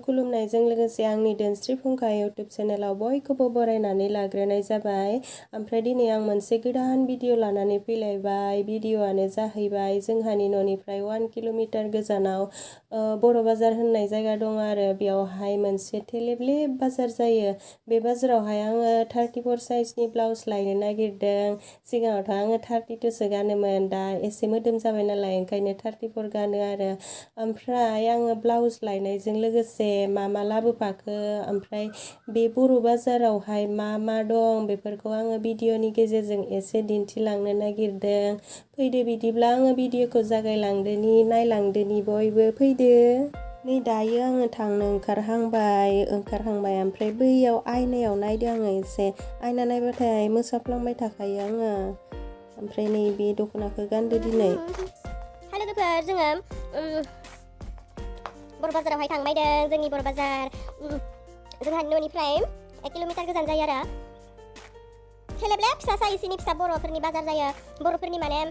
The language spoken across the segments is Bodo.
खुलुमनायजों लोगोसे आंनि दोनस्रि फुंखा इउटुब चेनेलाव बयखौबो बरायनानै लाग्रोनाय जाबाय। ओमफ्राय दिनै आं मोनसे गोदान भिडिअ लानानै फैलायबाय। भिडिअआनो जाहैबाय जोंहानि न'निफ्राय 1 किल'मिटार गोजानाव बर' बाजार होननाय जायगा दङ आरो बेयावहाय मोनसे थेलेबलेब बाजार जायो। बे बाजारावहाय आङो 34 साइजनि ब्लाउस लायनो नागिरदों। सिगाङावथ' आङो 32सो गानोमोन, दा एसे मोदोम जाबाय नालाय ओंखायनो 34 गानो आरो। ओमफ्राय आङो ब्लाउस लायनायजों लोगोसे मा लाबोफाखो, ओमफ्राय बे बर' बाजारावहाय मा दं बेफोरखौ आङो भिडिअनि गेजेरजों एसे दिन्थिलांनो नागिरदों। फैदो बिदिब्ला आङो भिडिअखौ जागायलांदोनि, नायलांदोनि बयबो फैदो। नै दायो आङो थांनो ओंखारहांबाय ओमफ्राय बैयाव आयनायाव नायदो आङो एसे। आयना नायबाथाय मोसाफ्लांबाय थाखायो आङो। ओमफ्राय नै बे दख'नाखौ गानदो दिनै। लोगोफोर जोङो बर' बाजारावहाय थांबायदों। जोंनि बर' बाजार जोंहानि न'निफ्राय 1 किल'मिटार गोजान जायो आरो। थेलेबलेब फिसा साइजनि फिसा बर'फोरनि बाजार जायो। बर'फोरनि माने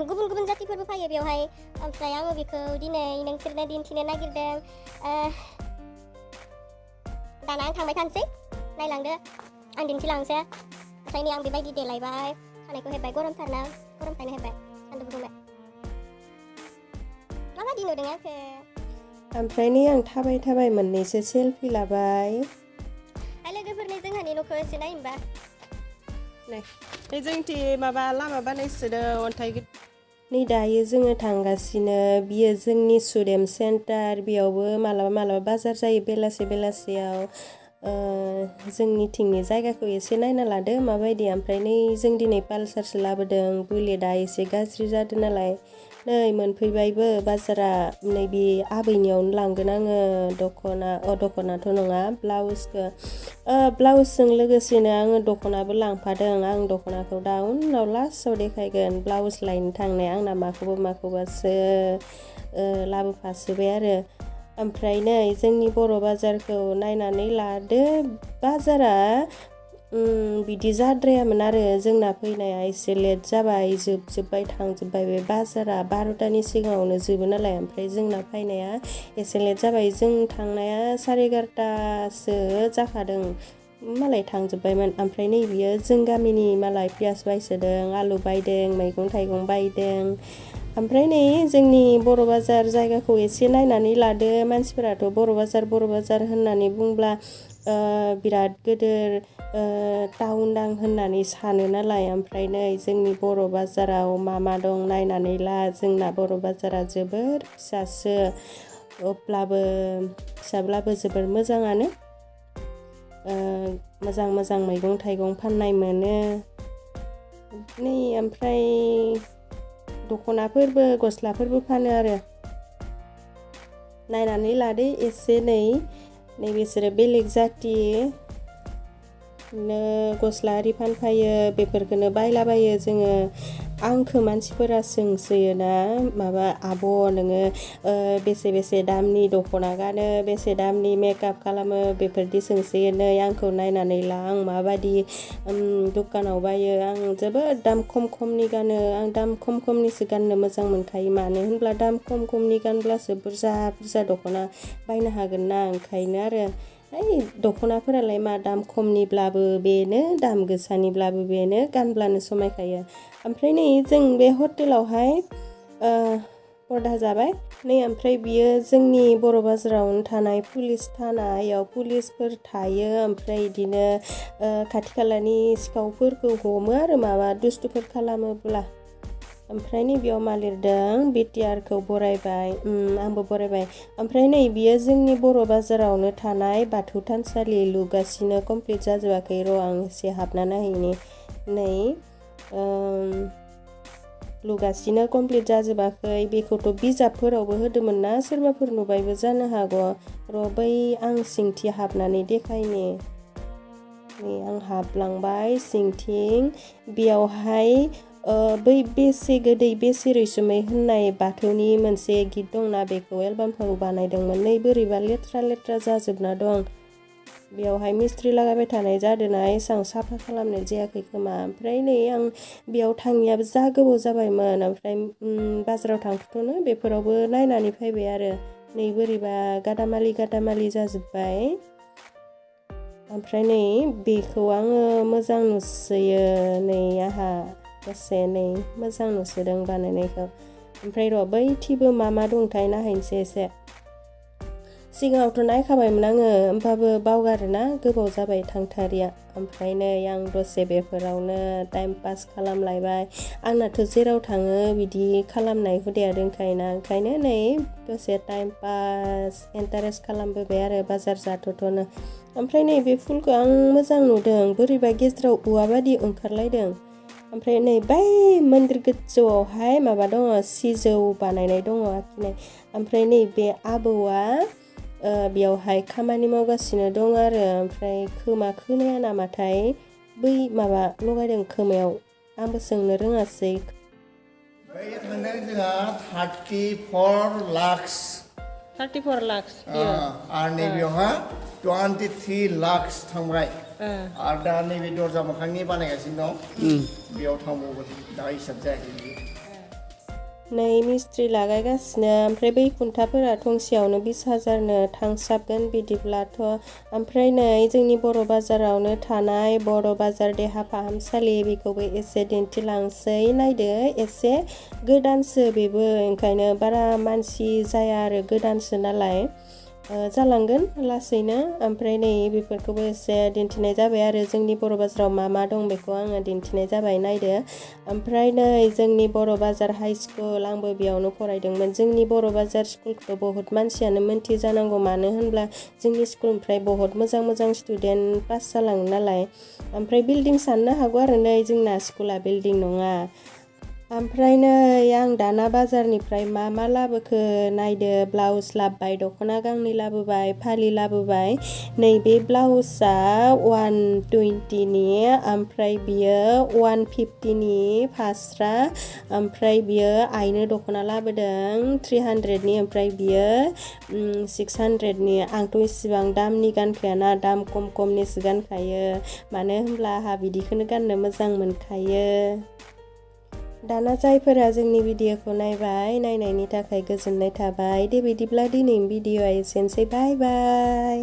गुबुन जातिफोरबो फैयो बेवहाय। ओमफ्राय आङो बेखौ दिनै नोंसोरनो दिन्थिनो नागिरदों। दाना आं थांबाय थानोसै, नायलांदो, आं दिन्थिलांसै। ओमफ्राय नै आं बेबायदि देलायबाय, खानायखौ हेब्बाय, गरमथारना, गरमखायनो हेब्बाय, सान्दुंबो दुंबाय। माबायदि नुदों आंखो? ओमफ्राय नै आं थाबाय मोननैसो सेलफि लाबाय। लोगोफोरनि जोंहानि न'खौ एसे नायनोबा नै जोंथिं माबा लामा बानायसोदों अन्थाइ। नै दायो जोङो थांगासिनो, बियो जोंनि सुदेम सेन्टार। बेयावबो मालाबा बाजार जायो बेलासेयाव। जोंनिथिंनि जायगाखौ एसे नायना लादो माबायदि। ओमफ्राय नै जों दिनै पालसारसो लाबोदों, बुलेटआ एसे गाज्रि जादों नालाय। नै मोनफैबायबो बाजारा। नैबे आबैनियावनो लांगोन आङो दख'नाथ' नङा, ब्लाउसखौ। ब्लाउसजों लोगोसेनो आङो दख'नाबो लांफादों। आं दख'नाखौ दा उनाव लास्टआव देखायगोन। ब्लाउस लायनो थांनाया आंना माखौबासो लाबोफासोबाय आरो। ओमफ्राय नै जोंनि बर' बाजारखौ नायनानै लादो। बाजारा बिदि जाद्रायामोन आरो, जोंना फैनाया एसे लेट जाबाय, थांजोब्बाय बे बाजारा 12टानि सिगाङावनो जोबो नालाय। ओमफ्राय जोंना फैनाया एसे लेट जाबाय। जों थांनाया 11:30सो जाखादों, मालाय थांजोब्बायमोन। ओमफ्राय नै बियो जों गामिनि मालाय पियास बायसोदों, आलु बायदों, मैगं थाइगं बायदों। ओमफ्राय नै जोंनि बर' बाजार जायगाखौ एसे नायनानै लादो। मानसिफोराथ' बर' बाजार होननानै बुंब्ला बिराद गोदोर टाउन दां होननानै सानो नालाय। ओमफ्राय नै जोंनि बर' बाजाराव मा दं नायनानै ला। जोंना बर' बाजारा जोबोर फिसासो, फिसाब्लाबो जोबोर मोजाङानो। मोजां मैगं थाइगं फाननाय मोनो। नै ओमफ्राय दख'नाफोरबो गस्लाफोरबो फानो आरो। नायनानै लादो एसे। नै बिसोरो बेलेग जाति गस्ला आरि फानफायो, बेफोरखौनो बायलाबायो जोङो। आंखौ मानसिफोरा सोंसोयोना, माबा आब' नोङो बेसे दामनि दख'ना गानो, बेसे दामनि मेकआप खालामो, बेफोरदि सोंसोयो। नै आंखौ नायनानै ला, आं माबायदि दखानाव बायो। आं जोबोद दाम खमनि गानो। आं दाम खमनिसो गाननो मोजां मोनखायो। मानो होनब्ला दाम खमनि गानब्लासो बुरजा दख'ना बायनो हागोन ना, ओंखायनो आरो। दख'नाफोरालाय मा दाम खमनिब्लाबो बेनो, दाम गोसानिब्लाबो बेनो, गानब्लानो समायखायो। ओमफ्राय नै जों बे हटेलावहाय अर्डार जाबाय। नै ओमफ्राय बियो जोंनि बर' बाजारावनो थानाय पुलिस थानायाव पुलिसफोर थायो। ओमफ्राय बिदिनो खाथि खालानि सिखावफोरखौ हमो आरो माबा दुस्थुफोर खालामोब्ला। ओमफ्राय नै बेयाव मा लिरदों, बिटिआरखौ बरायबाय। आंबो बरायबाय। ओमफ्राय नै बियो जोंनि बर' बाजारावनो थानाय बाथौ थानसालि लुगासिनो, कमप्लिट जाजोबाखै। र' आं एसे हाबना नायहैनि। नै लुगासिनो, कमप्लिट जाजोबाखै। बेखौथ' बिजाबफोरावबो होदोंमोन ना, सोरबाफोर नुबायबो जानो हागौ। र' बै आं सिंथि हाबनानै देखायनि। नै आं हाबलांबाय सिंथिं। बेयावहाय बै बेसे गोदै बेसे रैसुमै होननाय बाथौनि मोनसे गित दंना, बेखौ एलबामखौ बानायदोंमोन। नै बोरैबा लेथ्रा जाजोबना दं। बेयावहाय मिस्ट्रि लागायबाय थानाय जादोंना, एसां साफा खालामनाय जायाखै खोमा। ओमफ्राय नै आं बेयाव थाङियाबो जा गोबाव जाबायमोन। ओमफ्राय बाजाराव थांथ'नो बेफोरावबो नायनानै फैबाय आरो। नै बोरैबा गादामालि जाजोब्बाय ओमफ्राय नै बेखौ आङो मोजां नुसोयो नै आहा दसे नै मोजां नुसोदों बानायनायखौ ओमफ्राय र' बैथिबो मा दंथाय नायहैनोसै एसे सिगाङावथ' नायखाबायमोन आङो होमबाबो बावगारोना गोबाव जाबाय थांथारिया ओमफ्राय नै आं दसे बेफोरावनो टाइम पास खालामलायबाय आंनाथ' जेराव थाङो बिदि खालामनाय हुदाया दंखायोना ओंखायनो नै दसे टाइम पास इन्टारेस्ट खालामबोबाय आरो बाजार जाथ'नो ओमफ्राय नै बे फुलखौ आं मोजां नुदों बोरैबा गेजेराव औवा बादि ओंखारलायदों ओमफ्राय नै बै मन्दिर गोजौआवहाय माबा दङ सिजौ बानायनाय दङ आखिनाय ओमफ्राय नै बे आबौआ बेयावहाय खामानि मावगासिनो दं आरो ओमफ्राय खोमा खोनाया नामाथाय बै माबा लगायदों खोमायाव आंबो सोंनो रोङासै बैयो थांदों जोंहा 34 लाख 34 लाख आरो नैबेयावहा 23 लाख थांबाय आरो दा नैबे दरजा मोखांनि बानायगासिनो दं बेयाव थांबावगोन दा हिसाब जायाखै नै मिस्ट्रि लागायगासिनो ओमफ्राय बै खुन्थाफोरा थंसेयावनो 20,000नो थांसाबगोन बिदिब्लाथ' ओमफ्राय नै जोंनि बर' बाजारावनो थानाय बर' बाजार देहा फाहामसालि बेखौबो एसे दिन्थिलांसै नायदो एसे गोदानसो बेबो ओंखायनो बारा मानसि जाया आरो गोदानसो नालाय जालांगोन लासैनो ओमफ्राय नै बेफोरखौबो एसे दिन्थिनाय जाबाय आरो जोंनि बर' बाजाराव मा दं बेखौ आङो दिन्थिनाय जाबाय नायदो ओमफ्राय नै जोंनि बर' बाजार हाइ स्कुल आंबो बेयावनो फरायदोंमोन जोंनि बर' बाजार स्कुलखौ बहुत मानसियानो मोनथि जानांगौ मानो होनब्ला जोंनि स्कुलनिफ्राय बहुत मोजां स्टुडेन्ट पास जालाङो नालाय ओमफ्राय बिल्डिं साननो हागौ आरो नै जोंना स्कुला बिल्डिं नङा ओमफ्राय नै आं दाना बाजारनिफ्राय मा लाबोखो नायदो ब्लाउस लाबोबाय दख'ना गांनै लाबोबाय फालि लाबोबाय नैबे ब्लाउसआ 120नि ओमफ्राय बियो 150नि फास्रा ओमफ्राय बियो आइनो दख'ना लाबोदों 300नि ओमफ्राय बियो 600नि आंथ' इसिबां दामनि गानखायाना दाम खमनिसो गानखायो मानो होनब्ला आंहा बिदिखौनो गाननो मोजां मोनखायो दाना जायफोरा जोंनि भिडिअखौ नायबाय नायनायनि थाखाय गोजोननाय थाबाय दे बिदिब्ला दिनैनि भिडिअआ एसेनोसै बाय बाय